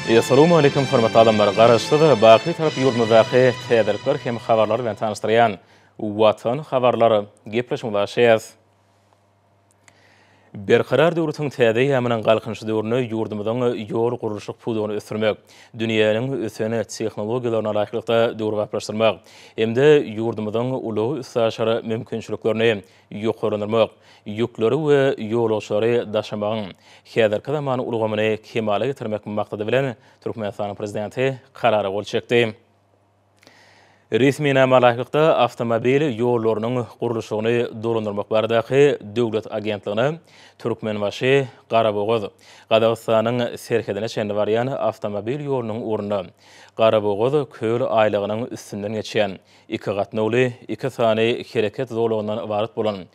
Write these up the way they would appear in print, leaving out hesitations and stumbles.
Essalawmaleýkim hormatly adamlar! Garaşsyz, baky Tarap ýurdumyzdaky täzelikler hem habarlar bilen tanyşdyrýan Watan habarlar gepleşigimize başlaýarys. Berkarar döwletiň täze eýýamynyň Galkynyşy döwründe ýurdumyzyň ýol gurluşyk pudagyny ösdürmek, dünýäniň ösen tehnologiýalaryna laýyklykda döwrebaplaşdyrmak hem-de ýurdumyzyň ulag-üstaşyr mümkinçiliklerini ýokarlandyrmak, ýükleri we ýolagçylary daşamagyň häzirki zaman ulgamyny kemala getirmek maksady bilen Türkmenistanyň Prezidenti Karara gol çekdi. Resminama laýyklykda, awtomobil ýollarynyň gurluşygyny dolandyrmak baradaky döwlet agentligine Türkmenbaşy, Garabogaz, Gazagystanyň serhedine çenli barýan awtomobil ýolunyň ugrunda Garabogaz köl aýlagynyň üstünden geçýän iki gatnawly iki sany hereket zolagyndan ybarat bolan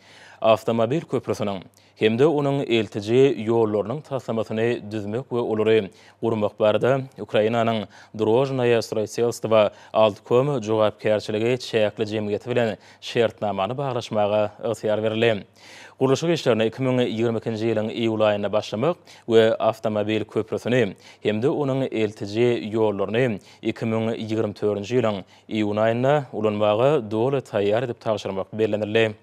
awtomobil köprüsiniň hem-de onuň eltiji ýollarynyň taslamasyny düzmek we olary gurmak barada Ukrainanyň Drožnoýe stroýtelstwo Altkom jogapkärçiligi çäkli jemgyýeti bilen şertnamany baglaşmaga ygtyýar berildi. Gurluşyk işlerine 2022-nji ýylyň iýul aýynda başlamak we awtomobil köprüsini hem-de onuň eltiji ýollaryny 2024-nji ýylyň iýun aýynda ulanmaga doly taýýar edip tabşyrmak bellenildi.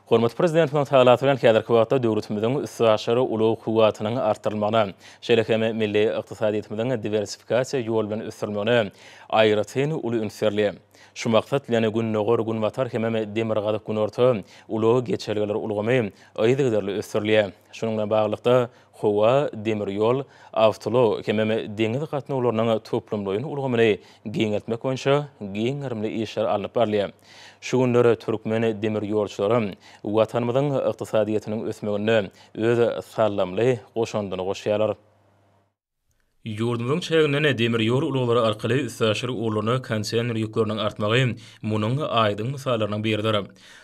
Hormatly Prezidentimiziň tagalasy bilen häzirki wagtda döwletimiziň üstaşyr ulag kuwwatynyň artdyrylmagyna, şeýle hem milli ykdysadyýetimiziň diwersifikasiýa ýoly bilen ösdürilmegine aýratyn uly üns berilýär. Şu maksat bilen, Gündogar-Günbatar hemem Demirgazyk-Günorta ulag geçelgeler ulgamy yzygiderli ösdürilýär. Şunuň bilen baglylykda, howa, demir ýol, awtoulag hemem deňiz gatnawlarynyň toplumlaýyn ulgamyny giňeltmek boýunça giň gerimli işler alnyp barylýar. Şu günler türkmen demir ýolçulary Watanymyzyň ykdysadyýetiniň ösmeginde öz saldamly goşandyny goşýarlar. Ýurdumyzyň çäginden demir ýol ulaglary arkaly üstaşyr ugurlaryna konteýner ýükleriniň artmagy munuň aýdyň mysallarynyň biridir.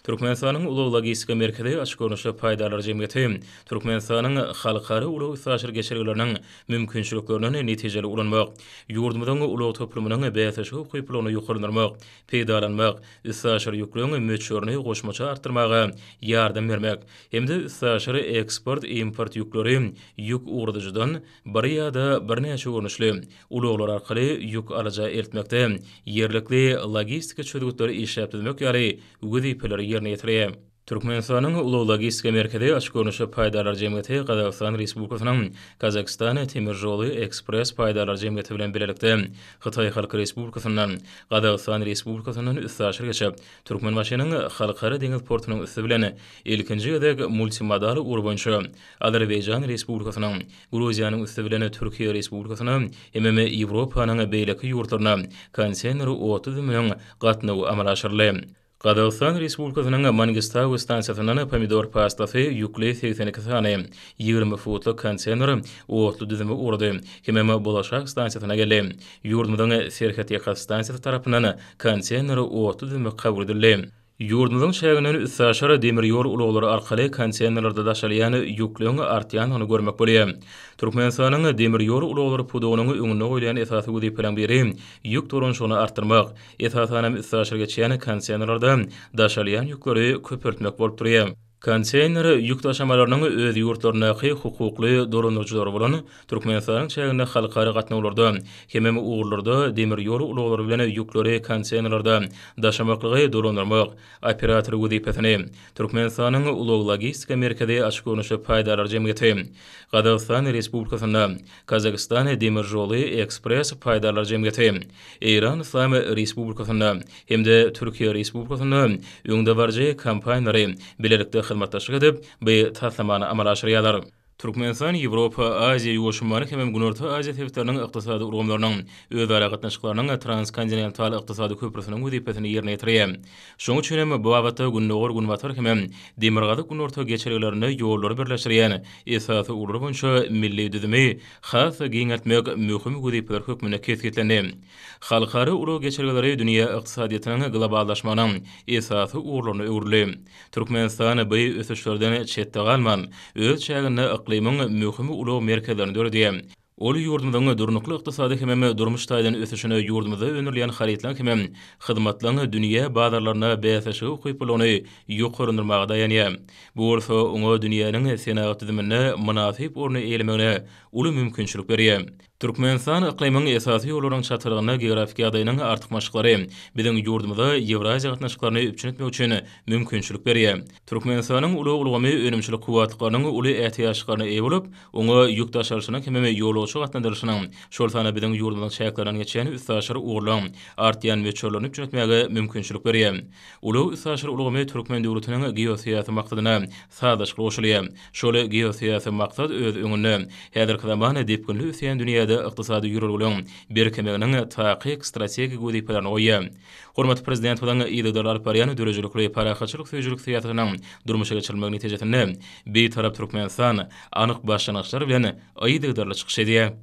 Türkmenistanyň Ulag-logistika merkezi açyk görnüşli paýdarlar jemgyýeti Türkmenistanyň halkara ulag-üstaşyr geçelgeleriniň mümkinçiliklerinden netijeli ulanmak, ýurdumyzyň ulag toplumynyň bäsleşige ukyplylygyny ýokarlandyrmak, peýdalanmak, üstaşyr ýükleriň möçberini goşmaça artdyrmaga ýardam bermek hem-de üstaşyr eksport-import ýükleri ýük ugradyjydan bir ýa-da birnäçe görnüşli ulaglar arkaly ýük alyja eltmekde ýerlikli logistika çözgütleri işläp düzmek ýaly wezipeleri ýerine ýetirýär. Türkmenistanyň Ulag-logistika merkezi açyk görnüşli paýdarlar jemgyýeti Gazagystan Respublikasynyň Kazakhstan temir žoly ekspress paýdarlar jemgyýeti bilen bilelikde Hytaý Halk Respublikasyndan Gazagystan Respublikasyndan üstaşyr geçip, Türkmenbaşynyň Halkara deňiz portunyň üsti bilen ilkinji gezek multimodal ugur boýunça Azerbaýjan Respublikasynyň, Gruziýanyň üsti bilen Türkiýe Respublikasyna hemem Ýewropanyň beýleki ýurtlaryna konteýner otly düzüminiň gatnawy amala aşyryldy. Gazagystan Respublikasynyň Mangistau stansiýasyndan pomidor pastasy ýükli 82 sany 20 futlyk konteýner otly düzümi ugrady hemem Bolaşak stansiýasyna geldi. Ýurdumyzyň serhetýaka stansiýasy tarapyndan konteýner otly düzümi kabul edildi. Ýurdumyzyň çäginden üstaşyr demir ýol ulaglary arkaly konteýnerlerde daşalýan ýükleriň artýandygyny görmek bolýar. Türkmenistanyň demir ýol ulaglary pudagynyň öňünde goýulýan esasy wezipeleriň biri ýük dolanyşygyny artdyrmak, esasanam üstaşyr geçýän konteýnerlerde daşalýan ýükleri köpeltmek bolup durýar. Konteýner ýük daşamalarynyň öz ýurtlaryndaky hukukly dolandyryjylary bolan Türkmenistanyň çäginde halkara gatnawlarda hemem ugurlarda demir ýol ulaglary bilen ýükleri konteýnerlerde daşamaklygy dolandyrmak operatory wezipesini Türkmenistanyň Ulag-logistika merkezi açyk görnüşli paýdarlar jemgyýeti, Gazagystan Respublikasynda Kazakystan demir žoly ekspress paýdarlar jemgyýeti, Eýran Yslam Respublikasynda hem-de Türkiýe Respublikasynda öňdebaryjy kompaniýalary bilelikde hyzmatdaşlyk edip, bu taslamany amala aşyrýarlar. Türkmenistan Ýewropa, Aziýa, Ýuwaş ummany hemem Günorta Aziýa sebitleriniň ykdysady ulgamlarynyň özara gatnaşyklarynyň transkontinental ykdysady köprüsiniň wezipesini ýerine ýetirýär. Şonuň üçin hem bu babatda Gündogar-Günbatar hemem Demirgazyk-Günorta geçelgelerinde ýollary birleşdirýän esasy ugurlar boýunça milli düzümi has-da giňeltmek möhüm wezipeler hökmünde kesgitlendi. Halkara ulag geçelgeleri dünýä ykdysadyýetiniň globallaşmagynyň esasy ugurlaryna öwrüldi. Türkmenistan bu ösüşlerden çetde galman, öz çäginde yklymyň möhüm ulag merkezlerini döredýär. Ol ýurdumyzyň durnukly ykdysady hemem durmuş taýdan ösüşine ýurdumyzda öndürilýän harytlaryň hemem hyzmatlaryň dünýä bazarlarynda bäsleşige ukyplylygyny ýokarlandyrmaga daýanýar. Bu bolsa oňa dünýäniň senagat düzüminde mynasyp orny eýelemegine uly mümkinçilik berýär. Türkmenistan yklymyň esasy ýollarynyň çatrygynda geografik ýagdaýynyň artykmaçlyklary biziň ýurdumyza Ýewraziýa gatnaşyklaryny üpjün etmek üçin mümkinçilik berýär. Türkmenistanyň ulag ulgamy önümçilik kuwwatlyklarynyň uly ätiýaçlyklaryna eýe bolup, oňa ýük daşalyşynyň hemem ýolagçy gatnadylyşynyň, şol sanda biziň ýurdumyzyň çäklerinden geçýän üstaşyr ugurlaryň artýan möçberlerini üpjün etmäge mümkinçilik berýär. Ulag-üstaşyr ulgamy türkmen döwletiniň geosyýasy maksadyna sazlaşykly goşulýar. Şol geosyýasy maksat öz öňünde häzirki zaman depginli ösýän dünýäde ykdysady ýörelgeleriň berkemeginiň takyk strategik wezipelerini goýýar. Hormatly Prezidentimiziň yzygiderli alyp barýan döredijilikli, parahatçylyk söýüjilik syýasatynyň durmuşa geçirilmegi netijesinde Bitarap Türkmenistan anyk başlangyçlar bilen yzygiderli çykyş edýär.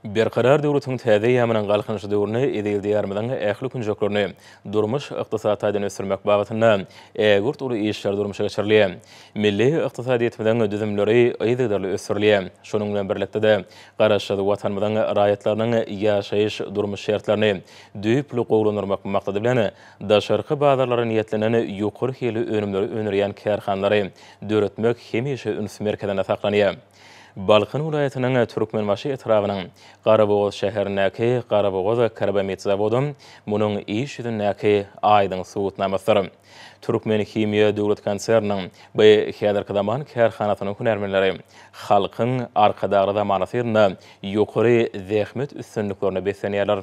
Berkarar döwletiň täze eýýamynyň Galkynyşy döwründe eziz Diýarymyzyň ähli künjeklerini durmuş-ykdysady taýdan ösdürmek babatynda ägirt uly işler durmuşa geçirilýär. Milli ykdysadyýetimiziň düzümleri yzygiderli ösdürilýär. Şonuň bilen birlikde-de, Garaşsyz Watanymyzyň raýatlarynyň ýaşaýyş-durmuş şertlerini düýpli gowulandyrmak maksady bilen, daşarky bazarlara niýetlenen ýokary hilli önümleri öndürýän kärhanalary döretmek hemişe üns merkezinde saklanýar. Balkan welaýatynyň Türkmenbaşy etrabynyň Garabogaz şäherindäki Garabogaz karbamid zawody munuň iş ýüzündäki aýdyň subutnamasydyr. Türkmenhimiýa döwlet konserniniň bu häzirki zaman kärhanasynyň hünärmenleri Halkyň Arkadagly zamanasy ýylynda ýokary zähmet üstünliklerine beslenýärler.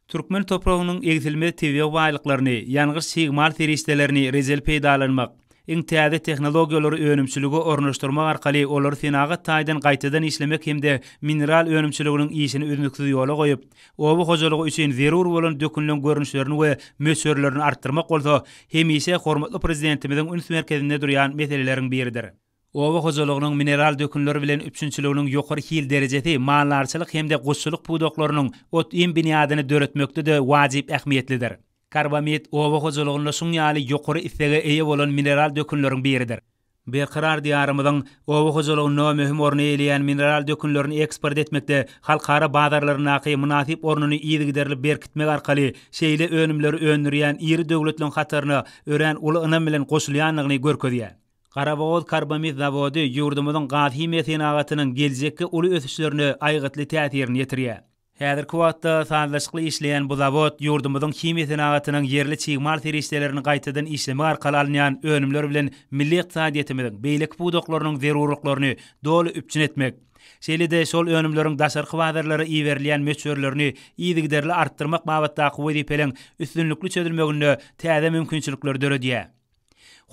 Türkmen topragynyň egsilmez tebigy baýlyklaryny, ýangyç çig mal serişdelerini rejeli peýdalanmak, iň täze tehnologiýalary önümçilige ornaşdyrmak arkaly olary senagat taýdan gaýtadan işlemek hem-de mineral önümçiliginiň işini üznüksiz ýola goýup, oba hojalygy üçin zerur bolan dökünleň görnüşlerini we möçberlerini artdyrmak bolsa hemişe hormatly Prezidentimiziň üns merkezinde durýan meseleleriň biridir. Oba hojalygynyň mineral dökünler bilen üpjünçiliginiň ýokary hil derejesi maldarçylyk hem-de guşçulyk pudaklarynyň ot-iým binýadyny döretmekde-de wajyp ähmiýetlidir. Karbamid oba hojalygynda şuň ýaly ýokary islege eýe bolan mineral dökünleriň biridir. Berkarar Diýarymyzyň oba hojalygynda möhüm orny eýeleýän mineral dökünlerini eksport etmekde halkara bazarlaryndaky mynasyp ornuny yzygiderli berkitmek arkaly şeýle önümleri öndürýän iri döwletleriň hataryna örän uly ynam bilen goşulýandygyny görkezýär. Garabogaz karbamid zawody ýurdumyzyň gaz-himiýa senagatynyň geljekki uly ösüşlerine aýgytly täsirini ýetirýär. Häzirki wagtda sazlaşykly işleýän bu zawod ýurdumyzyň himiýa senagatynyň ýerli çig mal serişdelerini gaýtadan işlemek arkaly alynýan önümler bilen milli ykdysadyýetimiziň beýleki pudaklarynyň zerurlyklaryny doly üpjün etmek, şeýle-de şol önümleriň daşarky bazarlara iberilýän möçberlerini yzygiderli artdyrmak babatdaky wezipeleriň üstünlikli çözülmeginde täze mümkinçilikleri döredýär.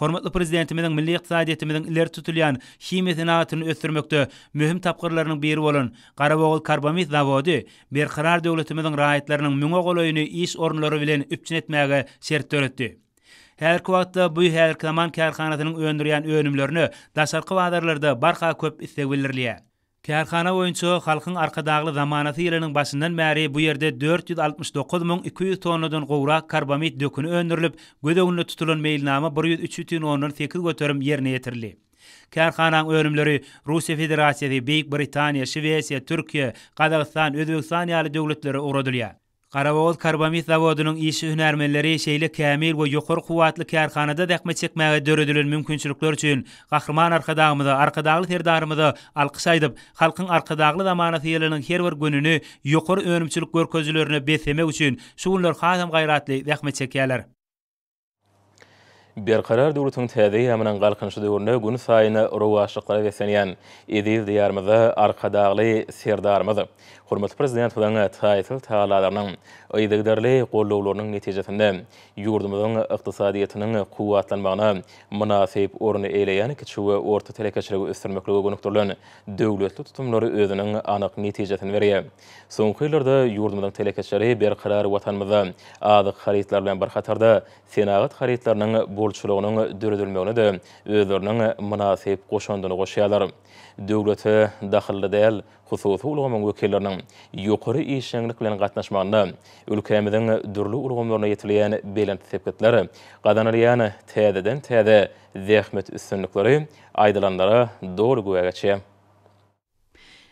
Hormatly Prezidentimiziň milli ykdysadyýetimiziň ileri tutulýan himiýa senagatyny ösdürmekde möhüm tapgyrlarynyň biri bolan Garabogaz karbamid zawody Berkarar döwletimiziň raýatlarynyň müňe golaýyny iş orunlary bilen üpjün etmäge şert döretdi. Häzirki wagtda bu häzirki zaman kärhanasynyň öndürýän önümlerine daşarky bazarlarda barha köp isleg bildirilýär. Kärhana boýunça Halkyň Arkadagly zamanasy ýylynyň başyndan bäri bu ýerde 469 200 tonnadan gowrak karbamid döküni öndürilip, göz öňünde tutulan meýilnama 103,8% ýerine ýetirildi. Kärhanaň önümleri Russiýa Federasiýasy, Beýik Britaniýa, Şwesiýa, Türkiýe, Gazagystan, Özbegistan ýaly döwletlere ugradylýar. Garabogaz karbamid zawodynyň işçi-hünärmenleri şeýle kämil we ýokary kuwwatly kärhanada zähmet çekmäge döredilen mümkinçilikler üçin Gahryman Arkadagymyza, Arkadagly Serdarymyza alkyş aýdyp, Halkyň Arkadagly zamanasy ýylynyň her bir gününi ýokary önümçilik görkezijilerine beslemek üçin şu günler hasam gaýratly zähmet çekýärler. Berkarar döwletiň täze eýýamynyň Galkynyşy döwründe günsaýyn rowaçlyklara beslenýän eziz Diýarymyzda Arkadagly Serdarymyz, hormatly Prezidentimiziň taýsyz tagallalarynyň, yzygiderli gollawlarynyň netijesinde ýurdumyzyň ykdysadyýetiniň kuwwatlanmagyna mynasyp orun eýeleýän kiçi we orta telekeçiligi ösdürmeklige gönükdirilen döwletli tutumlar özüniň anyk netijesini berýär. Soňky ýyllarda ýurdumyzyň telekeçileri berkarar Watanymyzda azyk harytlary bilen bir hatarda, senagat harytlarynyň bolçulygynyň döredilmegine-de özleriniň mynasyp goşandyny goşýarlar. Döwlete dahylly däl hususy ulgamyň wekilleriniň ýokary işjeňlik bilen gatnaşmagynda ülkämiziň dürli ulgamlarynda ýetilýän belent sepgitler, gazanylýan täzeden-täze zähmet üstünlikleri aýdylanlara doly güwä geçýär.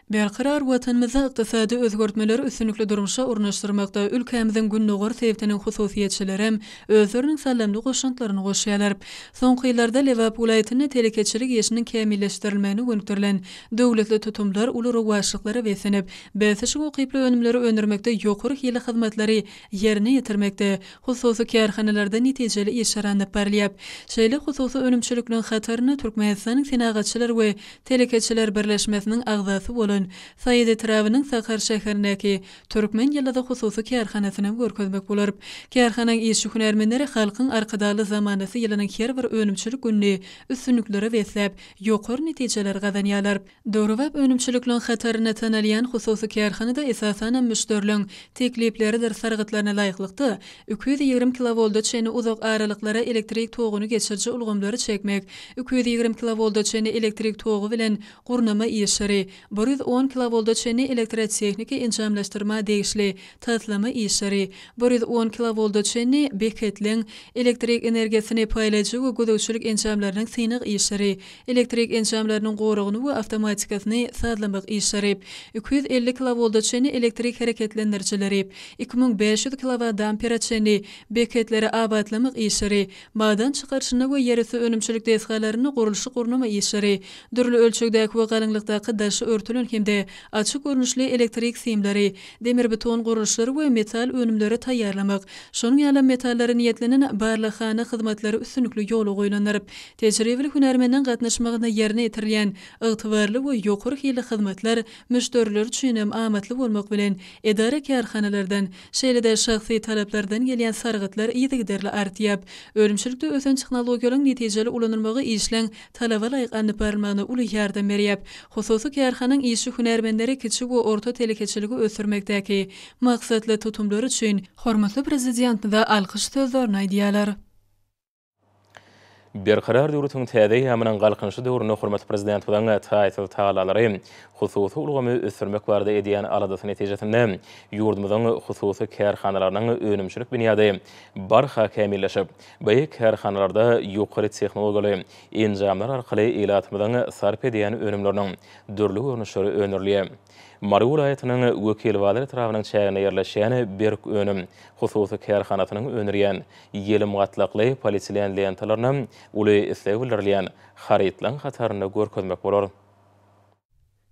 Berkarar Watanymyzda ykdysady özgertmeleri üstünlikli durmuşa ornaşdyrmakda ülkämiziň gündogar sebitiniň hususyýetçilerem özleriniň saldamly goşantlaryny goşýarlar. Soňky ýyllarda Lebap welaýatynda telekeçilik işiniň kämilleşdirilmegine gönükdirilen döwletli tutumlar uly rowaçlyklara beslenip, bäsleşige ukyply önümleri öndürmekde ýokary hilli hyzmatlary ýerine ýetirmekde hususy kärhanalarda netijeli işler alnyp barylýar. Şeýle hususy önümçilikleriň hatarynda Türkmenistanyň Senagatçylar we Telekeçiler birleşmesiniň agzasy bolan Saýat etrabynyň Sakar şäherindäki Türkmen ýyldyzy hususy kärhanasynam görkezmek bolar. Kärhanaň işçi-hünärmenleri Halkyň Arkadagly zamanasy ýylynyň her bir önümçilik gününi üstünliklere besläp, ýokary netijeleri gazanýarlar. Döwrebap önümçilikleriň hatarynda tanalýan hususy kärhanada esasanam müşderiliň teklipleridir sargytlaryna laýyklykda, 220 kilowolta çenli uzak aralyklara elektrik toguny geçiriji ulgamlary çekmek, 220 kilowolta çenli elektrik togy bilen gurnama işleri, 110 kilowolta çenli elektrotehniki enjamlaşdyrma degişli taslama işleri, 110 kilowolta çenli beketleň elektrik energiýasyny paýlaýjy we gözegçilik enjamlarynyň synag işleri, elektrik enjamlarynyň goragyny we awtomatikasyny sazlamak işleri, 250 kilowolta çenli elektrik hereketlendirijileri, 2500 kilowatampere çenli beketleri abatlamak işleri, magdan çykaryşynda we ýerüsti önümçilik desgalarynda gurluşyk-gurnama işleri, dürli ölçegdäki we galyňlykdaky daşy örtülen hem-de açyk görnüşli elektrik simleri, demirbeton gurluşlary we metal önümleri taýýarlamak, şonuň ýalam metallara niýetlenen barlaghana hyzmatlary üstünlikli ýola goýlandyr. Tejribeli hünärmeniň gatnaşmagynda ýerine ýetirilýän ygtybarly we ýokary hilli hyzmatlar müşderiler üçin hem amatly bolmak bilen, edara-kärhanalardan, şeýle-de şahsy talaplardan gelýän sargytlar yzygiderli artýar. Önümçilikde ösen tehnologiýalaryň netijeli ulanylmagy işleň talaba laýyk alnyp barylmagyna uly ýardam berýär. Hususy kärhanaň işçi-hünärmenleri kiçi we orta telekeçiligi ösdürmekdäki maksatly tutumlary üçin hormatly Prezidentimize alkyş sözlerini aýdýarlar. Berkarar döwletiň täze eýýamynyň Galkynyşy döwründe hormatly Prezidentimiziň taýsyz tagallalary, hususy ulgamy ösdürmek barada edýän aladasy netijesinde ýurdumyzyň hususy kärhanalarynyň önümçilik binýady barha kämilleşip, bu kärhanalarda ýokary tehnologiýaly enjamlar arkaly ilatymyzyň sarp edýän önümleriniň dürli görnüşleri öndürilýär. Mary welaýatynyň Wekilbazar etrabynyň çäginde ýerleşýän Berk önüm hususy kärhanasynyň öndürýän ýelim gatlakly polietilen lentalaryna uly isleg bildirilýän harytlaryň hatarynda görkezmek bolar.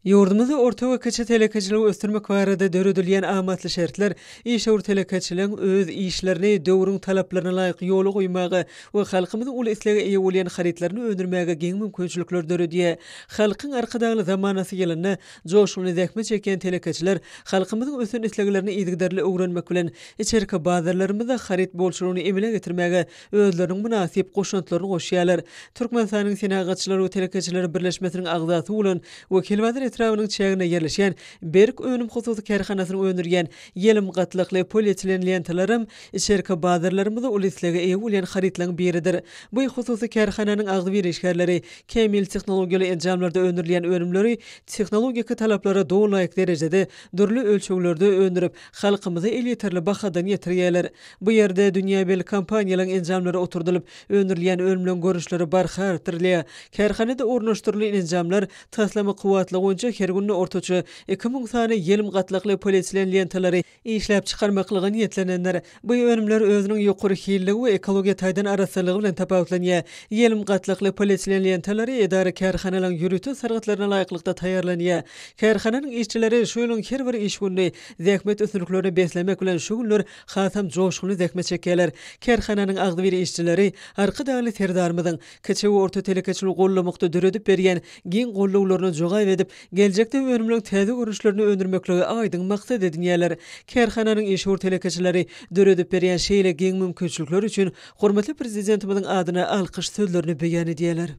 Ýurdumyzda orta we kiçi telekeçiligi ösdürmek barada döredilýän amatly şertler işewür telekeçileriň öz işlerini döwrüň talaplaryna laýyk ýola goýmaga we halkymyzyň uly islege eýe bolýan harytlaryny öndürmäge giň mümkinçilikleri döredýär. Halkyň Arkadagly zamanasy ýylynda joşgunly zähmet çekýän telekeçiler halkymyzyň ösen isleglerini yzygiderli öwrenmek bilen, içerki bazarlarymyzda haryt bolçulygyny emele getirmäge özleriniň mynasyp goşantlaryny goşýarlar. Türkmenistanyň Senagatçylar we telekeçiler birleşmesiniň agzasy bolan Wekilbazar etrabynyň çäginde ýerleşýän Berk önüm hususy kärhanasynyň öndürýän ýelim gatlakly polietilen lentalaram içerki bazarlarymyzda uly islege eýe bolýan harytlaryň biridir. Bu hususy kärhananyň agzybir işgärleri kämil tehnologiýaly enjamlarda öndürilýän önümleri tehnologiki talaplara doly laýyk derejede, dürli ölçeglerde öndürip, halkymyza elýeterli bahadan ýetirýärler. Bu ýerde dünýä belli kompaniýalaryň enjamlary oturdylyp, öndürilýän önümleriň görnüşleri barha artdyrylýar. Kärhanada ornaşdyrylan enjamlar taslama kuwwatlygy boýunça her günde ortaça 2000 sany ýelim gatlakly polietilen lentalary işläp çykarmaklyga niýetlenendir. Bu önümler özüniň ýokary hilligi we ekologiýa taýdan arassalygy bilen tapawutlanýar. Ýelim gatlakly polietilen lentalary edara-kärhanalaryň ýörite sargytlaryna laýyklykda taýýarlanýar. Kärhananyň işçileri şu ýylyň her bir iş gününi zähmet üstünliklerine beslemek bilen şu günler hasam joşgunly zähmet çekýärler. Kärhananyň agzybir işçileri Arkadagly Serdarymyzyň kiçi we orta telekeçiligi goldamakda döredip berýän giň gollawlaryna jogap edip, geljekde önümleriň täze görnüşlerini öndürmekligi aýdyň maksat edinýärler. Kärhananyň işewür telekeçileri döredip berýän şeýle giň mümkinçilikler üçin hormatly Prezidentimiziň adyna alkyş sözlerini beýan edýärler.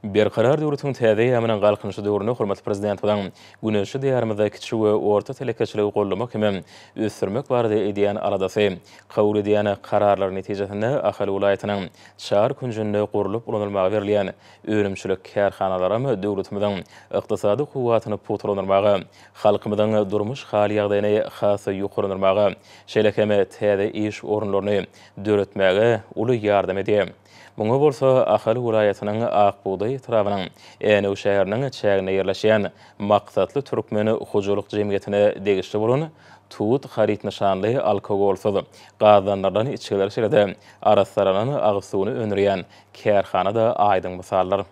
Berkarar döwletiň täze eýýamynyň Galkynyşy döwründe hormatly Prezidentimiziň güneşli Diýarymyzda kiçi we orta telekeçiligi goldamak hem ösdürmek barada edýän aladasy, kabul edýän kararlary netijesinde Ahal welaýatynyň çar künjünde gurlup ulanylmaga berilýän önümçilik kärhanalaram döwletimiziň ykdysady kuwwatyny pugtalandyrmaga, halkymyzyň durmuş hal-ýagdaýyny has-da ýokarlandyrmaga, şeýle hem täze iş orunlaryny döretmäge uly ýardam edýär. Muňa bolsa Ahal welaýatynyň Ak bugdaý etrabynyň Änew şäheriniň çäginde ýerleşýän Maksatly Türkmen hojalyk jemgyýetine degişli bolan Tut haryt nyşanly alkogolsyz, gazlandyrylan içgiler şeýle-de arassalanan agyz suwuny öndürýän kärhana-da aýdyň mysaldyr.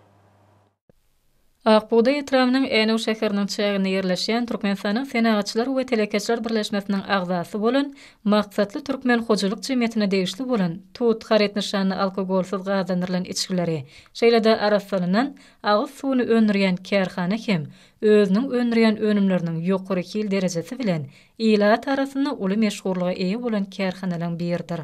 Ak bugdaý etrabynyň Änew şäheriniň çäginde ýerleşýän Türkmenistanyň Senagatçylar we telekeçiler birleşmesiniň agzasy bolan Maksatly Türkmen hojalyk jemgyýetine degişli bolan Tut haryt nyşanly alkogolsyz gazlandyrylan içgileri, şeýle-de arassalanan agyz suwuny öndürýän kärhana hem özüniň öndürýän önümleriniň ýokary hil derejesi bilen ilat arasynda uly meşhurlyga eýe bolan kärhanalaryň biridir.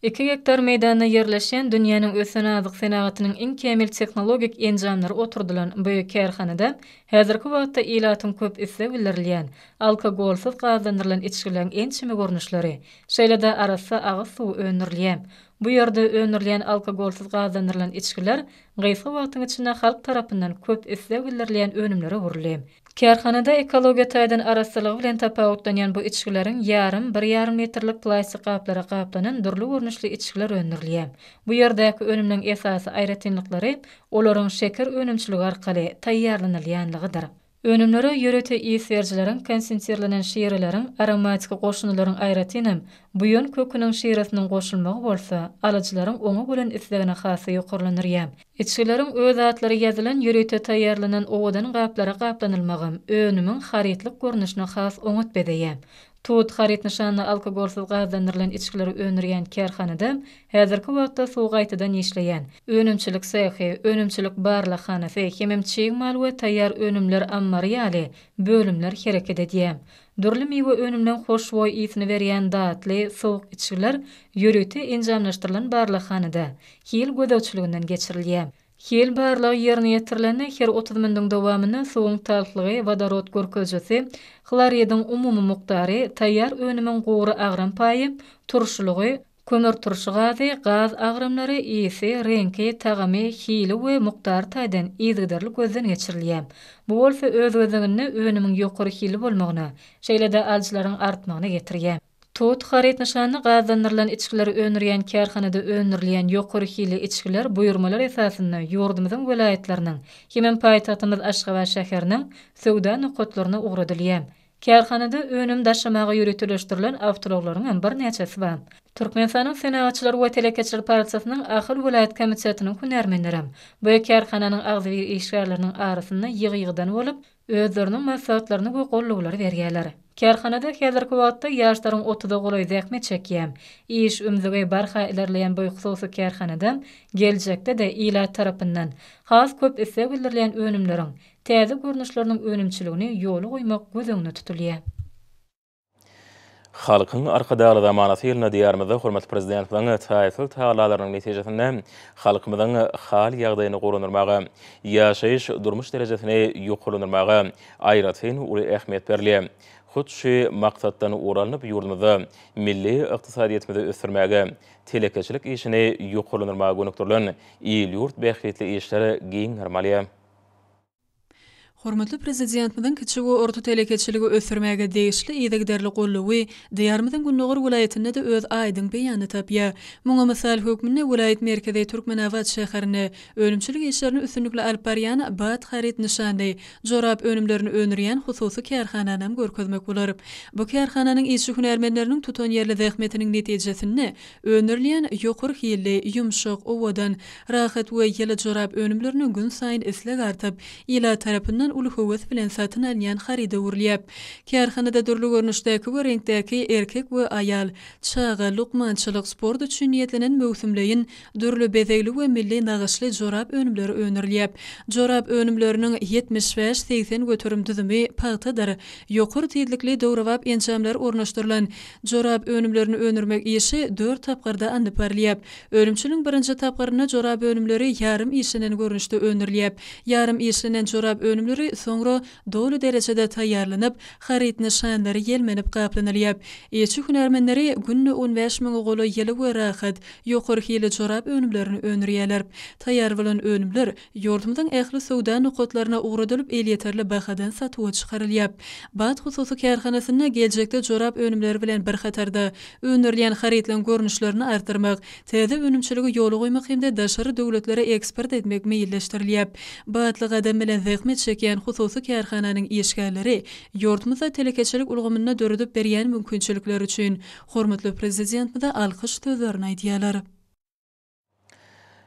Iki gektar meýdanda ýerleşýän dünýäniň ösen azyk senagatynyň iň kämil tehnologik enjamlary oturdylan bu kärhanada häzirki wagtda ilatyň köp isleg bildirilýän alkogolsyz gazlandyrylan içgileriň ençeme görnüşleri, şeýle-de arassa agyz suwy öndürilýär. Bu ýerde öndürilýän alkogolsyz gazlandyrylan içgiler gysga wagtyň içinde halk tarapyndan köp isleg bildirilýän önümlere öwrüldi. Kärhanada ekologiýa taýdan arassalygy bilen tapawutlanýan bu içgileriň ýarym, bir ýarym litrlik plastik gaplara gaplanan dürli görnüşli içgiler öndürilýär. Bu ýerdäki önümleň esasy aýratynlyklary olaryň şeker önümçiligi arkaly taýýarlanylýanlygydyr. Önümlere ýörite ys berijileriň, konsentirlenen şireleriň, aromatiki goşundylaryň aýratynam, buýan köküniň şiresiniň goşulmagy bolsa, alyjylaryň oňa bolan islegini has-da ýokarlandyrýar. Içgileriň öz atlary ýazylan ýörite taýýarlanan owadan gaplara gaplanylmagam önümiň harytlyk görnüşini has oňat bezeýär. Tut haryt nyşanly alkogolsyz gazlandyrylan içgileri öndürýän kärhanada häzirki wagtda suw gaýtadan işleýän, önümçilik sehi, önümçilik barlaghanasy hemem çig mal we taýýar önümler ammary ýaly bölümler hereket edýär. Dürli miwe önümleň hoşboý ysyny berýän datly, sowuk içgiler ýörite enjamlaşdyrylan barlaghanada hil gözegçiliginden geçirilýär. Hil barlagy ýerine ýetirilende her 30 mindiň dowamynda suwuň talhlygy, wodorod görkezijisi, hloridiň umumy mukdary, taýýar önümiň gury agram paýy, turşulygy, kömürturşy gazy, gaz agramlary, ysy, reňki, tagamy, hili we mukdary taýdan yzygiderli gözden geçirilýär. Bu bolsa öz gezeginde önümiň ýokary hilli bolmagyna, şeýle-de alyjylaryň artmagyna getirýär. Tut haryt nyşanly gazlandyrylan içgileri öndürýän kärhanada öndürilýän ýokary hilli içgiler buýurmalar esasynda ýurdumyzyň welaýatlarynyň hemem paýtagtymyz Aşgabat şäheriniň söwda nokatlaryna ugradylýar. Kärhanada önüm daşamaga ýöriteleşdirilen awtoulaglaryň hem birnäçesi bar. Türkmenistanyň Senagatçylar we telekeçiler partiýasynyň Ahal welaýat komitetiniň hünärmenlerem bu kärhananyň agzybir işgärleriniň arasynda ýygy-ýygydan bolup, özleriniň maslahatlaryny we gollawlary berýärler. Kärhanada häzirki wagtda ýaşlaryň otuza golaýy zähmet çekýär. Iş ümzügi barha ilerleýän bu hususy kärhanada geljekde-de ilat tarapyndan has köp isleg bildirilýän önümleriň täze görnüşleriniň önümçiligini ýola goýmak göz öňünde tutulýar. Halkyň Arkadagly zamanasy ýylynda Diýarymyzda hormatly Prezidentimiziň taýsyz tagallalarynyň netijesinde halkymyzyň hal-ýagdaýyny gowulandyrmaga, ýaşaýyş-durmuş derejesini ýokarlandyrmaga aýratyn uly ähmiýet berilýär. Hut şu maksatdan ugur alnyp, ýurdumyzda milli ykdysadyýetimizi ösdürmäge, telekeçilik işini ýokarlandyrmaga gönükdirilen il-ýurt bähbitli işler giň gerim alýar. Hormatly Prezidentimiziň kiçi we orta telekeçiligi ösdürmäge degişli yzygiderli goldawy Diýarymyzyň gündogar welaýatynda-da öz aýdyň beýanyny tapýar. Muňa mysal hökmünde welaýat merkezi Türkmenabat şäherinde önümçilik işlerini üstünlikli alyp barýan Bat haryt nyşanly jorap önümlerini öndürýän hususy kärhananam görkezmek bolar. Bu kärhananyň işçi-hünärmenleriniň tutanýerli zähmetiniň netijesinde Öndürilýän ýokary hilli, ýumşak, owadan, rahat we ýyly jorap önümlerine günsaýyn isleg artyp, ilat tarapyndan uly höwes bilen satyn alynýan haryda öwrülýär. Kärhanada dürli görnüşdäki we reňkdäki erkek we aýal, çaga, lukmançylyk, sport üçin niýetlenen möwsümleýin, dürli bezegli we milli nagyşly jorap önümleri öndürilýär. Jorap önümleriniň 75, 80% düzümi pagtadyr. Ýokary tizlikli döwrebap enjamlar ornaşdyrylan Jorap önümlerini öndürmek işi dört tapgyrda alnyp barylýar. Önümçiligiň birinji tapgyrynda jorap önümleri ýarym işlenen görnüşde öndürilýär. Ýarym işlenen jorap önümleri. önümleri soňra doly derejede taýýarlanyp, haryt nyşanlary ýelmenip gaplanylýar. Işçi hünärmenleri günde on bäş müňe golaý ýyly we rahat, ýokary hilli jorap önümlerini öndürýärler. Taýýar bolan önümler ýurdumyzyň ähli söwda nokatlaryna ugradylyp elýeterli bahadan satuwa çykarylýar. Bat hususy kärhanasynda geljekde jorap önümleri bilen bir hatarda, öndürilýän harytlaryň görnüşlerini artdyrmak, täze önümçiligi ýola goýmak hem-de daşary döwletlere eksport etmek meýilleşdirilýär. Batly gadam bilen zähmet çekýän hususy kärhananyň işgärleri ýurdumyzda telekeçilik ulgamynda döredip berýän mümkinçilikleri üçin hormatly Prezidentimize alkyş sözlerini aýdýarlar.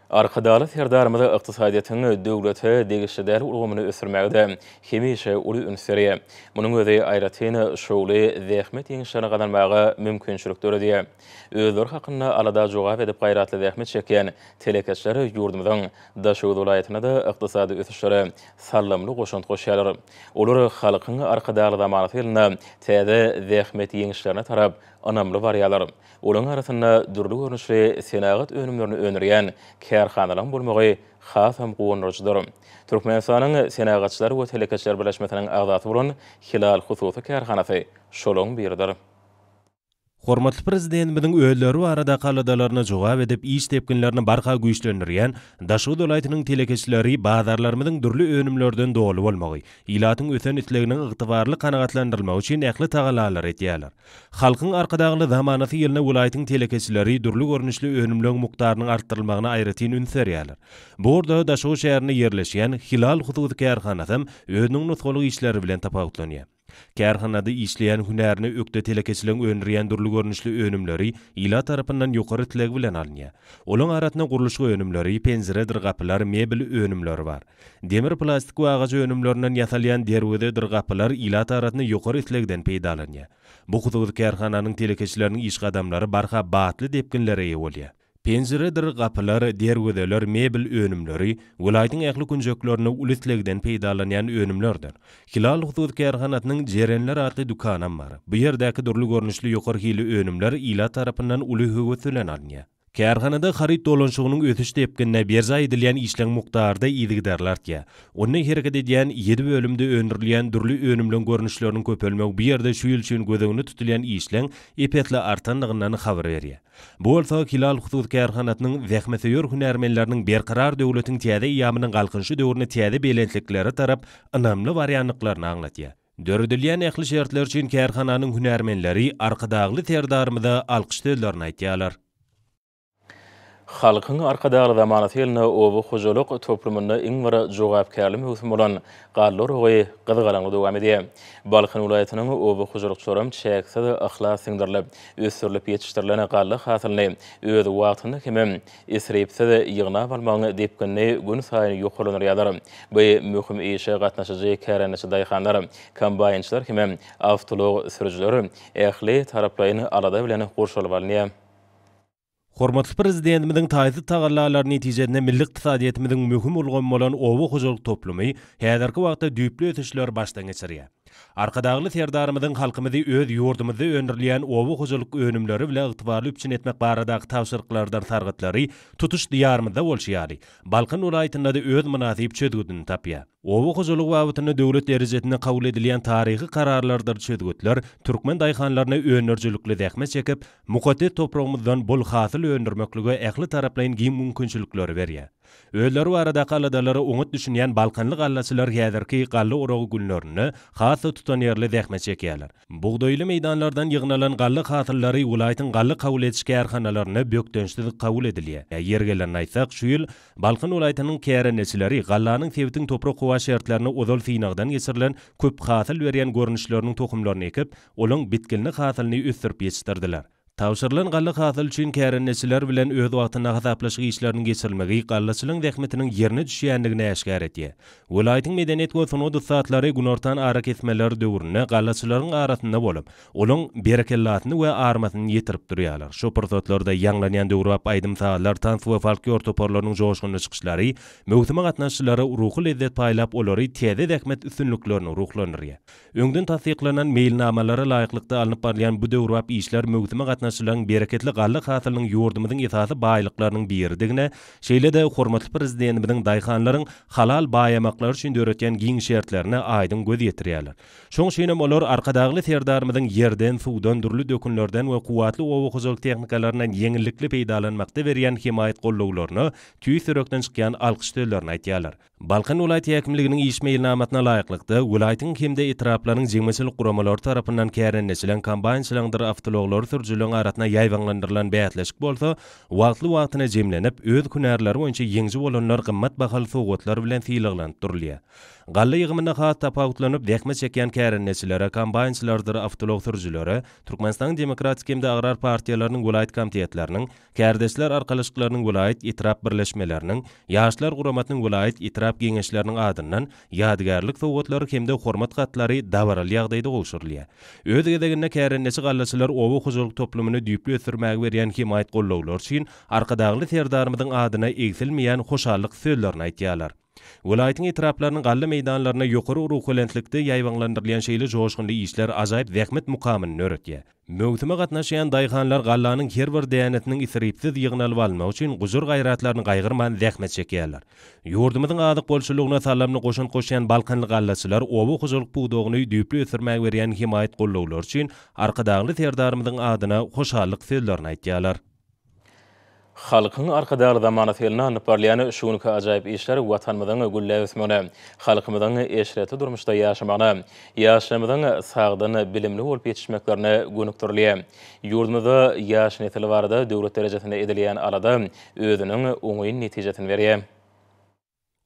Arkadagly Serdarymyz ykdysadyýetiň döwlete degişli däl ulgamyny ösdürmäge-de hemişe uly üns berýär. Munuň özi aýratyn şowly zähmet ýeňişlerini gazanmaga mümkinçilik döredýär. Özleri hakynda alada jogap edip gaýratly zähmet çekýän telekeçiler ýurdumyzyň Daşoguz welaýatynda-da ykdysady ösüşlere saldamly goşant goşýarlar. Olar Halkyň Arkadagly zamanasy ýylynda täze zähmet ýeňişlerine tarap ynamly barýarlar. Olaryň arasynda dürli görnüşli senagat önümlerini öndürýän kärhanalaryň bolmagy hasam guwandyryjydyr. Türkmenistanyň Senagatçylar we telekeçiler birleşmesiniň agzasy bolan Hilal hususy kärhanasy şolaryň biridir. Hormatly Prezidentimiziň özleri baradaky aladalaryna jogap edip, iş depginlerini barha güýçlendirýän Daşoguz welaýatynyň telekeçileri bazarlarymyzyň dürli önümlerden doly bolmagy, ilatyň ösen isleginiň ygtybarly kanagatlandyrylmagy üçin ähli tagallalary edýärler. Halkyň Arkadagly zamanasy ýylynda welaýatyň telekeçileri dürli görnüşli önümleň mukdarynyň artdyrylmagyna aýratyn üns berýärler. Bu ugurda Daşoguz şäherinde ýerleşýän Hilal hususy kärhanasam özüniň nusgalyk işleri bilen tapawutlanýar. Kärhanada işleýän hünärine ökde telekeçileriň öndürýän dürli görnüşli önümleri ilat tarapyndan ýokary isleg bilen alynýar. Olaň arasynda gurluşyk önümleri, penjiredir gapylar, mebel önümleri bar. Demir, plastik we agaç önümlerinden ýasalýan derwezedir gapylar ilat arasynda ýokary islegden peýdalanýar. Bu hususy kärhananyň telekeçileriniň iş gadamlary barha batly depginlere eýe bolýar. Penjiredir gapylar, derwezeler, mebel önümleri welaýatyň ähli künjeklerinde uly islegden peýdalanýan önümlerdir. Hilal hususy kärhanasynyň Jerenler atly dükanam bar. Bu ýerdäki dürli görnüşli ýokary hilli önümler ilat tarapyndan uly höwes bilen alynýar. Kärhanada haryt dolanyşygynyň ösüş depginine berjaý edilýän işleň mukdary-da yzygiderli artýar. Onda hereket edýän ýedi bölümde öndürilýän dürli önümleň görnüşleriniň köpelmegi bu ýerde şu ýyl üçin göz öňünde tutulýan işleň ep-esli artandygyndan habar berýär. Bu bolsa Hilal hususy kärhanasynyň zähmetsöýer hünärmenleriniň Berkarar döwletiň täze eýýamynyň Galkynyşy döwründe täze belentliklere tarap ynamly barýandyklaryny aňladýar. Döredilýän ähli şertler üçin kärhananyň hünärmenleri Arkadagly Serdarymyza alkyş sözlerini aýtýarlar. Halkyň Arkadagly zamanasy ýylynda oba hojalyk toplumynda iň bir jogapkärli möwsüm bolan galla oragy gyzgalaňly dowam edýär. Balkan welaýatynyň oba hojalykçylaram çäksiz yhlas siňdirilip, ösdürilip ýetişdirilen galla hasylyny öz wagtynda hemem isripsiz ýygnap almagyň depginini günsaýyn ýokarlandyrýarlar. Bu möhüm işe gatnaşyjy kärendeçi daýhanlar, kombaýnçylar hemem awtoulag sürüjiler ähli taraplaýyn alada bilen gurşalyp alynýar. Hormatly Prezidentimiziň taýsyz tagallalary netijesinde milli ykdysadyýetimiziň möhüm ulgamy bolan oba hojalyk toplumy häzirki wagtda düýpli ösüşleri başdan geçirýär. Arkadagly Serdarymyzyň halkymyzy öz ýurdumyzda öndürilýän oba hojalyk önümleri bilen ygtybarly üpjün etmek baradaky tabşyryklarydyr sargytlary tutuş Diýarymyzda bolşy ýaly, Balkan welaýatynda-da öz mynasyp çözgüdini tapýar. Oba hojalygy babatynda döwlet derejesinde kabul edilýän taryhy kararlardyr çözgütler türkmen daýhanlaryna öndürijilikli zähmet çekip, mukaddes topragymyzdan bol hasyl öndürmeklige ähli taraplaýyn giň mümkinçilikleri berýär. Özleri baradaky aladalara oňat düşünýän balkanly gallaçylar häzirki galla oragy günlerinde has-da tutanýerli zähmet çekýärler. Bugdaýly meýdanlardan ýygnalan galla hasyllary welaýatyň galla kabul ediş kärhanalarynda bökdençsiz kabul edilýär. Ýeri gelende aýtsak, şu ýyl Balkan welaýatynyň kärendeçileri gallanyň sebitiň toprak-howa şertlerinde ozal synagdan geçirilen köp hasyl berýän görnüşleriniň tohumlaryny ekip, olaň bitginli hasylyny ösdürip ýetişdirdiler. Tabşyrylan galla hasyly üçin kärendeçiler bilen öz wagtynda hasaplaşyk işleriniň geçirilmegi gallaçylaryň zähmetiniň ýerine düşýändigini äşgär edýär. Welaýatyň medeniýet we sungat ussatlary günortan arakesmeleri döwründe gallaçylaryň arasynda bolup, olaň berekellasyny we armasyny ýetirip durýarlar. Şo pursatlarda ýaňlanýan döwrebap aýdym-sazlar, tans we folklor toparlarynyň joşgunly çykyşlary möwsüme gatnaşyjylara ruhy lezzet paýlap, olary täze zähmet üstünliklerine ruhlandyrýar. Öňden tassyklanan meýilnamalara laýyklykda alnyp barylýan bu döwrebap işler möwsüme gatnaşyjylaryň. gatnaşyjylaryň bereketli galla hasylynyň ýurdumyzyň esasy baýlyklarynyň biridigine, şeýle-de hormatly Prezidentimiziň daýhanlaryň halal baýamaklary üçin döretýän giň şertlerine aýdyň göz ýetirýärler. Şoň üçinem olar Arkadagly Serdarymyzyň ýerden, suwdan, dürli dökünlerden we kuwwatly oba hojalyk tehnikalaryndan ýeňillikli peýdalanmakda berýän hemaýat-gollawlaryna tüýs ýürekden çykýan alkyş sözlerini aýdýarlar. Balkan welaýat häkimliginiň iş meýilnamasyna laýyklykda, welaýatyň hem-de etraplaryň jemgyýetçilik guramalary tarapyndan kärendeçileň, kombaýnçylaryňdyr awtoulaglary sürüjileriň arasynda ýaýbaňlandyrylan bäsleşik bolsa, wagtly-wagtyna jemlenip, öz hünärleri boýunça ýeňiji bolanlar gymmat bahaly sowgatlar bilen sylaglanyp durulýar. Galla ýygymynda has tapawutlanyp, zähmet çekýän kärendeçilere, kombaýnçylardyr awtoulag sürüjilere Türkmenistanyň Demokratik hem-de Agrar partiýalarynyň welaýat komitetleriniň, Kärdeşler arkalaşyklarynyň welaýat, etrap birleşmeleriniň, Ýaşlar guramasynyň welaýat, etrap geňeşleriniň adyndan ýadygärlik sowgatlary hem-de hormat hatlary dabaraly ýagdaýda gowşurylýar. Öz gezeginde kärendeçi gallaçylar oba hojalyk toplumyny düýpli ösdürmäge berýän hemaýat-gollawlary üçin Arkadagly Serdarymyzyň adyna egsilmeýän hoşallyk sözlerini aýdýarlar. Welaýatyň etraplarynyň galla meýdanlarynda ýokary ruhubelentlikde ýaýbaňlandyrylýan şeýle joşgunly işler ajaýyp zähmet mukamyny döretýär. Möwsüme gatnaşýan daýhanlar gallanyň her bir dänesiniň isripsiz ýygnalyp alynmagy üçin gujur-gaýratlaryny gaýgyrman zähmet çekýärler. Ýurdumyzyň azyk bolçulygyna saldamly goşant goşýan balkanly gallaçylar oba hojalyk pudagyny düýpli ösdürmäge berýän hemaýat-gollawlary üçin Arkadagly Serdarymyzyň adyna hoşallyk sözlerini aýdýarlar. Halkyň Arkadagly zamanasy ýylynda alnyp barylýan şu günki ajaýyp işler Watanymyzyň gülläp ösmegine, halkymyzyň eşretli durmuşda ýaşamagyna, ýaşlarymyzyň sagdyn, bilimli bolup ýetişmeklerine gönükdirilýär. Ýurdumyzda ýaş nesil barada döwlet derejesinde edilýän alada özüniň oňyn netijesini berýär.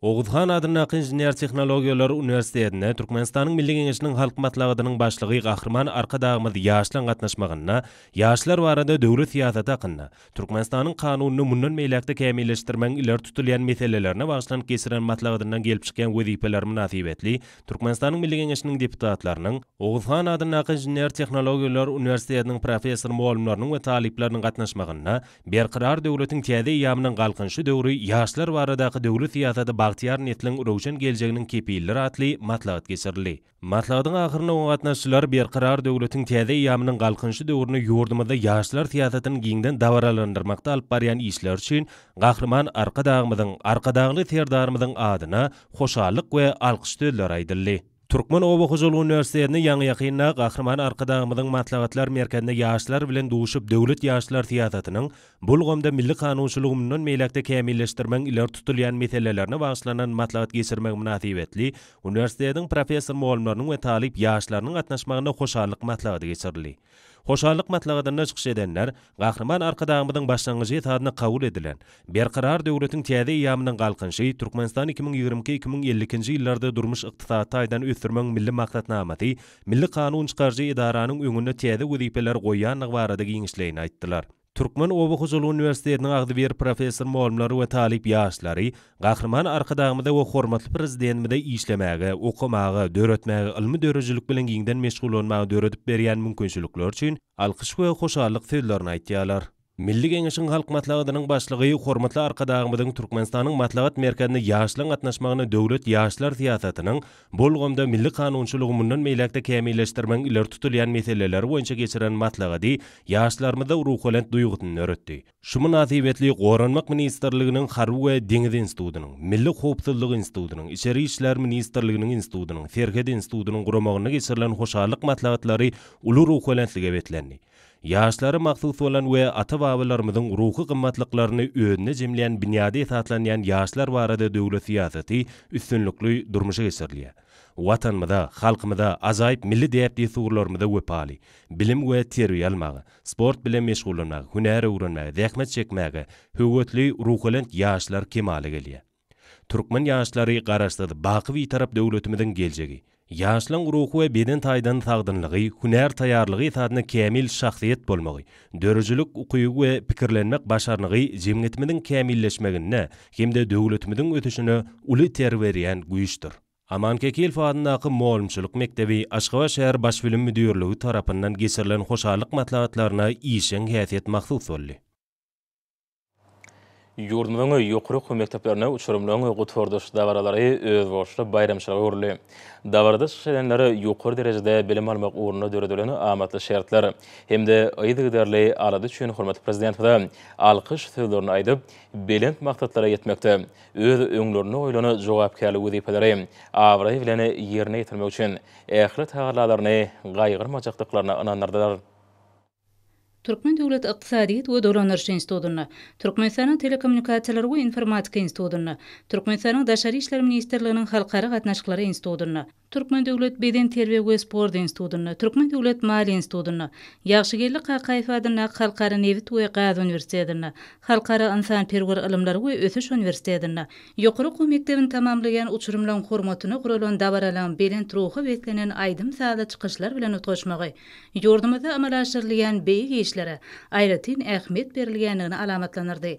Oguz han adyndaky Inžener-tehnologiýalar uniwersitetinde Türkmenistanyň Milli Geňeşiniň Halk Maslahatynyň Başlygy Gahryman Arkadagymyz ýaşlaryň gatnaşmagynda Ýaşlar barada döwlet syýasaty hakynda Türkmenistanyň Kanunyny mundan beýläk-de kämilleşdirmegiň ileri tutulýan meselelerine bagyşlanyp geçiren maslahatyndan gelip çykýan wezipeler mynasybetli Türkmenistanyň Milli Geňeşiniň deputatlarynyň, Oguz han adyndaky Inžener-tehnologiýalar uniwersitetiniň professor-mugallymlarynyň we talyplarynyň gatnaşmagynda Berkarar döwletiň täze eýýamynyň Galkynyşy döwri ýaşlar baradaky döwlet syýasaty bagtyýar nesliň röwşen geljeginiň kepilidir atly maslahat geçirildi. Maslahatyň ahyrynda oňa gatnaşyjylar Berkarar döwletiň täze eýýamynyň Galkynyşy döwründe ýurdumyzda ýaşlar syýasatyny giňden dabaralandyrmakda alyp barýan işleri üçin Gahryman Arkadagymyzyň, Arkadagly Serdarymyzyň adyna hoşallyk we alkyş sözleri aýdyldy. Türkmen oba hojalyk uniwersitetinde ýaňy-ýakynda Gahryman Arkadagymyzyň Maslahatlar merkezinde ýaşlar bilen duşup döwlet ýaşlar syýasatynyň bu ulgamda milli kanunçylygy mundan beýläk-de kämilleşdirmegiň ileri tutulýan meselelerine bagyşlanan maslahat geçirmegi mynasybetli uniwersitetiň professor-mugallymlarynyň we talyp ýaşlarynyň gatnaşmagynda hoşallyk maslahaty geçirildi. Hoşallyk maslahatynda çykyş edenler Gahryman Arkadagymyzyň başlangyjy esasynda kabul edilen Berkarar döwletiň täze eýýamynyň Galkynyşy, Türkmenistan 2022, 2052-nji ýyllarda durmuş-ykdysady taýdan ösdürmegiň Milli maksatnamasy milli kanun çykaryjy edaranyň öňünde täze wezipeleri goýýandygy barada giňişleýin aýtdylar. Türkmen oba hojalyk uniwersitetiniň agzybir professor-mugallymlary we talyp ýaşlary Gahryman Arkadagymyza we hormatly Prezidentimize işlemäge, okamaga, döretmäge, ylmy-döredijilik bilen giňden meşgullanmaga döredip berýän mümkinçilikleri üçin alkyş we hoşallyk sözlerini aýtýarlar. Milli Geňeşiň Halk Maslahatynyň Başlygy hormatly Arkadagymyzyň Türkmenistanyň Maslahat merkezinde ýaşlaryň gatnaşmagynda döwlet ýaşlar syýasatynyň bu ulgamda milli kanunçylygy mundan beýläk-de kämilleşdirmegiň ileri tutulýan meseleleri boýunça geçiren maslahaty ýaşlarymyzda ruhubelent duýgusyny döretdi. Şu mynasybetli Goranmak ministrliginiň Harby we deňiz institutynyň, Milli howpsuzlyk institutynyň, Içeri işler ministrliginiň institutynyň, Serhet institutynyň guramagynda geçirilen hoşallyk maslahatlary uly ruhubelentlige beslendi. Ýaşlara mahsus bolan we ata-babalarymyzyň ruhy gymmatlyklaryny özünde jemleýän binýada esaslanýan ýaşlar barada döwlet syýasaty üstünlikli durmuşa geçirilýär. Watanymyza, halkymyza, ajaýyp milli däp-dessurlarymyza wepaly, bilim we terbiýe almaga, sport bilen meşgullanmaga, hünär öwrenmäge, zähmet çekmäge höwesli, ruhubelent ýaşlar kemala gelýär. Türkmen ýaşlary Garaşsyz, baky Bitarap döwletimiziň geljegi. Ýaşlaryň ruhy we beden taýdan sagdynlygy, hünär taýýarlygy esasynda kämil şahsyýet bolmagy, döredijilik ukyby we pikirlenmek başarnygy jemgyýetimiziň kämilleşmeginde hem-de döwletimiziň ösüşine uly itergi berýän güýçdür. Aman Kekilow adyndaky mugallymçylyk mekdebi Aşgabat şäher Baş bilim müdirligi tarapyndan geçirilen hoşallyk maslahatlaryna işjeň häsiýet mahsus boldy. Ýurdumyzyň ýokary okuw mekdeplerinde uçurymlaryň gutardyş dabaralary özboluşly baýramçylyga öwrüldi. Dabarada çykyş edenler ýokary derejede bilim almak ugrunda döredilen amatly şertler hem-de yzygiderli alada üçin hormatly Prezidentimize alkyş sözlerini aýdyp, belent maksatlara ýetmekde öz öňlerinde goýlan jogapkärli wezipeleri abraý bilen ýerine ýetirmek üçin ähli tagallalaryny gaýgyrmajakdyklaryna ynandyrdylar. Türkmen döwlet ykdysadyýet we dolandyryş institutynda, Türkmenistanyň Telekommunikasiýalar we informatika institutynda, Türkmenistanyň Daşary işler ministrliginiň Halkara gatnaşyklary institutynda, Türkmen döwlet bedenterbiýe we sport institutynda, Türkmen döwlet maliýe institutynda, Ýagşygeldi Kakaýew adyndaky Halkara nebit we gaz uniwersitetinde, Halkara ynsanperwer ylymlary we ösüş uniwersitetinde, Ýokary okuw mekdebini tamamlaýan uçurymlaryň hormatyna guralan dabaralaryň belent ruha beslenen aýdym-sazly çykyşlar bilen utgaşmagy ýurdumyzda amala aşyrylýan beýik işlere aýratyn ähmiýet berilýändigini alamatlandyrdy.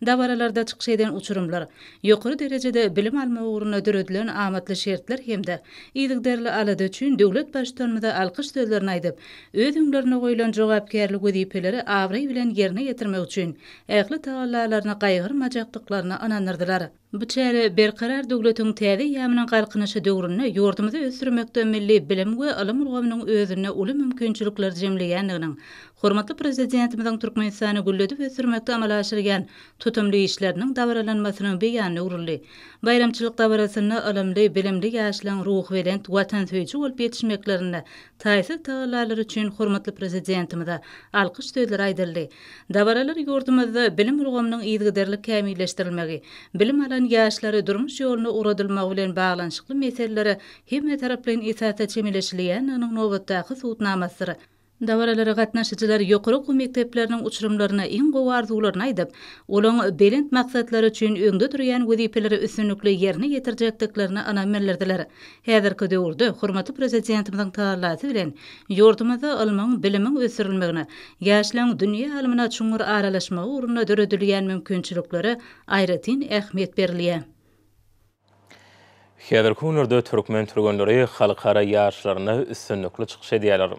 Dabaralarda çykyş eden uçurymlar ýokary derejede bilim almak ugrunda döredilen amatly şertler hem-de yzygiderli alada üçin döwlet Baştutanymyza alkyş sözlerini aýdyp, öz öňlerinde goýlan jogapkärli wezipeleri abraý bilen ýerine ýetirmek üçin ähli tagallalaryny gaýgyrmajakdyklaryna ynandyrdylar. Bu çäre Berkarar döwletiň täze eýýamynyň Galkynyşy döwründe ýurdumyzy ösdürmekde milli bilim we ylym ulgamynyň özünde uly mümkinçilikleri jemleýändiginiň, hormatly Prezidentimiziň Türkmenistany gülledip ösdürmekde amala aşyrýan tutumly işleriniň dabaralanmasynyň beýanyna öwrüldi. Baýramçylyk dabarasynda ylymly, bilimli ýaşlaryň ruhubelent, watansöýüji bolup ýetişmeklerinde taýsyz tagallalary üçin hormatly Prezidentimize alkyş sözleri aýdyldy. Dabaralar ýurdumyzda bilim ulgamynyň yzygiderli kämilleşdirilmegi, bilim alan ýaşlary durmuş ýoluna ugradylmagy bilen baglanyşykly meselelere hemmetaraplaýyn esasda çemeleşilýändiginiň nobatdaky subutnamasydyr. Dabaralara gatnaşyjylar ýokary okuw mekdepleriniň uçurymlaryna iň gowy arzuwlaryny aýdyp, olaň belent maksatlary üçin öňde durýan wezipeleri üstünlikli ýerine ýetirjekdiklerine ynam bildirdiler. Häzirki döwürde hormatly Prezidentimiziň tagallasy bilen ýurdumyzda ylmyň, bilimiň ösdürilmegine, ýaşlaryň dünýä ylmyna çuňňur aralaşmagy ugrunda döredilýän mümkinçiliklere aýratyn ähmiýet berilýär. Häzirki günlerde türkmen türgenleri halkara ýaryşlarynda üstünlikli çykyş edýärler.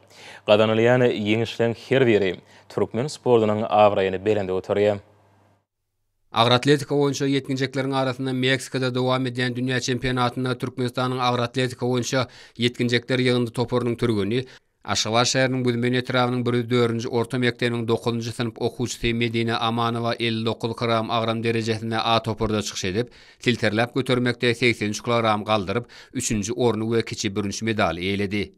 Gazanylýan ýeňişleň her biri türkmen sportunyň abraýyny belende göterýär. Agyr atletika boýunça ýetginjekleriň arasynda Meksikada dowam edýän dünýä çempionatynda Türkmenistanyň agyr atletika boýunça ýetginjekler ýygyndy toparynyň türgeni, Aşgabat şäheriniň Büzmeýin etrabynyň 104-nji orta mekdebiniň dokuzynjy synp okuwçysy Medine Amanowa 59 kg agram derejesinde A toparda çykyş edip, silterläp götermekde 83 kilogram galdyryp, üçünji orny we kiçi bürünç medaly eýeledi.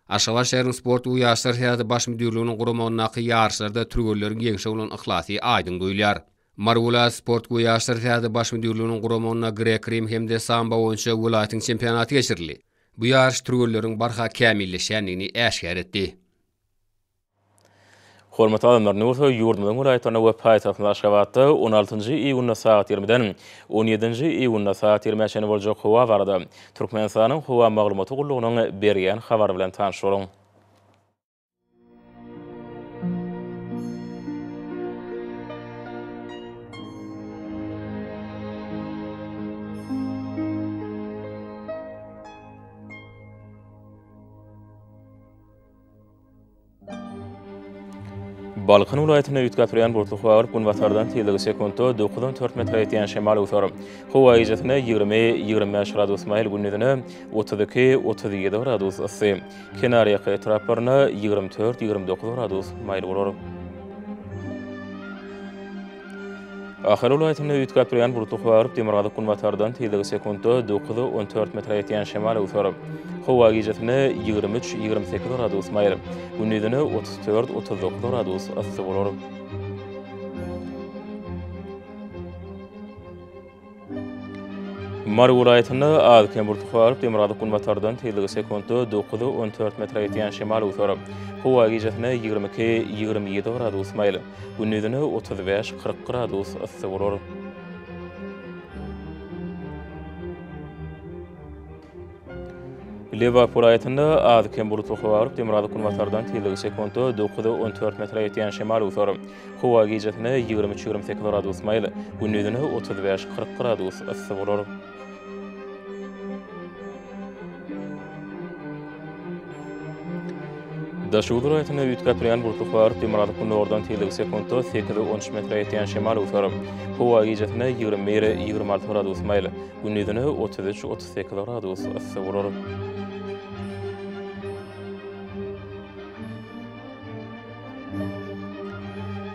Aşgabat şäheriniň Sport we ýaşlar syýasaty baş müdirliginiň guramagyndaky ýaryşlarda türgenleriň ýeňşe bolan yhlasy aýdyň duýulýar. Mary welaýat Sport we ýaşlar syýasaty baş müdirliginiň guramagynda grek-rim hem-de sambo boýunça welaýatyň çempionaty geçirildi. Bu ýaryş türgenleriň barha kämilleşýändigini äşgär etdi. Hormatly adamlar, indi bolsa ýurdumyzyň welaýatlarynda we paýtagtymyz Aşgabatda on altynjy iýunda sagat ýigrimiden on ýedinji iýunda sagat ýigrimä çenli boljak howa barada Türkmenistanyň Howa maglumaty gullugynyň berýän habary bilen tanyş boluň. Balkan welaýatynda üýtgäp durýan bulutly howa bolup, günbatardan tizligi sekuntda dokuzdan dört metre ýetýän şemal öwser. Howa gijesine 20, 25 gradus maýyl, gündizine 32, 37 gradus yssy. Kenarýaka etraplarynda 24, 29 gradus maýyl bolar. Ahal welaýatynda üýtgäp durýan bulutly howa bolup, demirgazyk-günbatardan tizligi sekuntda 9-14 metre ýetýän şemal öwser. Howa gijesine 23, 28 gradus maýyl, gündizine 34, 39 gradus yssy bolar. Mary welaýatynda az-kem bulutly howa bolup, demirgazyk-günbatardan tizligi sekuntda 9-14 metre ýetýän şemal öwser. Howa gijesine 22, 27 gradus maýyl, gündizine 35, 40 gradus yssy bolar. Lebap welaýatynda az-kem bulutly howa bolup, demirgazyk-günbatardan tizligi sekuntda 9-14 metre ýetýän şemal öwser. Howa gijesine 23, 28 gradus maýyl, gündizine 35, 40 gradus yssy bolar. Daşoguz welaýatynda üýtgäp durýan bulutly howa demirgazyk gündogardan tizligi sekuntda sekiz, on üç metre ýetýän şemal öwser. Howa gijesine 21, 26 gradus maýyl, gündizine 33, 38 gradus yssy bolar.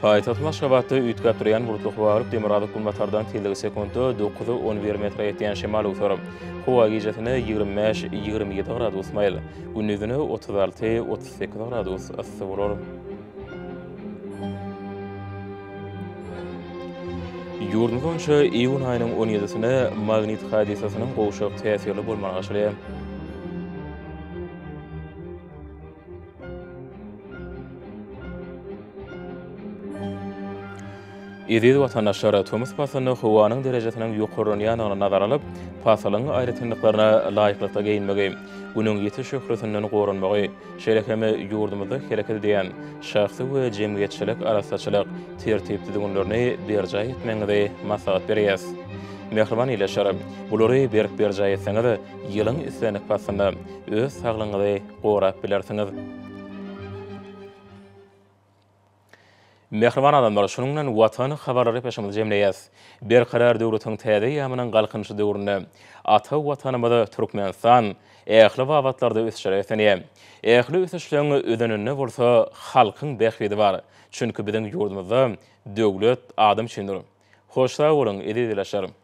Paýtagtymyz Aşgabatda üýtgäp durýan bulutly howa bolup, demirgazyk-günbatardan tizligi sekuntda dokuz, 11 metre ýetýän şemal öwser. Howa gijesine 25, 27 gradus maýyl, gündizine 36, 38 gradus yssy bolar. Ýurdumyz boýunça iýun aýynyň on ýedisine magnit hadysasynyň gowşak täsirli bolmagy garaşylýar. Eziz watandaşlar, tomus paslynda howanyň derejesiniň ýokarlanýandygyny nazara alyp, pasylyň aýratynlyklaryna laýyklykda geýinmegi, Günüň ýiti şöhlesinden goranmagy, şeýle hem ýurdumyzda hereket edýän şahsy we jemgyýetçilik arassaçylyk tertip-düzgünlerini berjaý etmegiňizi maslahat berýäris. Mähriban ildeşler, bulary berk berjaý etseňiz, ýylyň islendik paslynda öz saglygyňyzy gorap bilersiňiz. Mähriban adamlar, şunuň bilen Watan habarlary gepleşigimizi jemleýäs. Berkarar döwletiň täze eýýamynyň Galkynyşy döwründe ata Watanymyz Türkmenistan ähli babatlarda ösüşlere beslenýär. Ähli ösüşleň özeninde bolsa halkyň bähbidi bar. Çünki biziň ýurdumyzda döwlet adam üçindir. Hoş sag boluň, eziz ildeşler!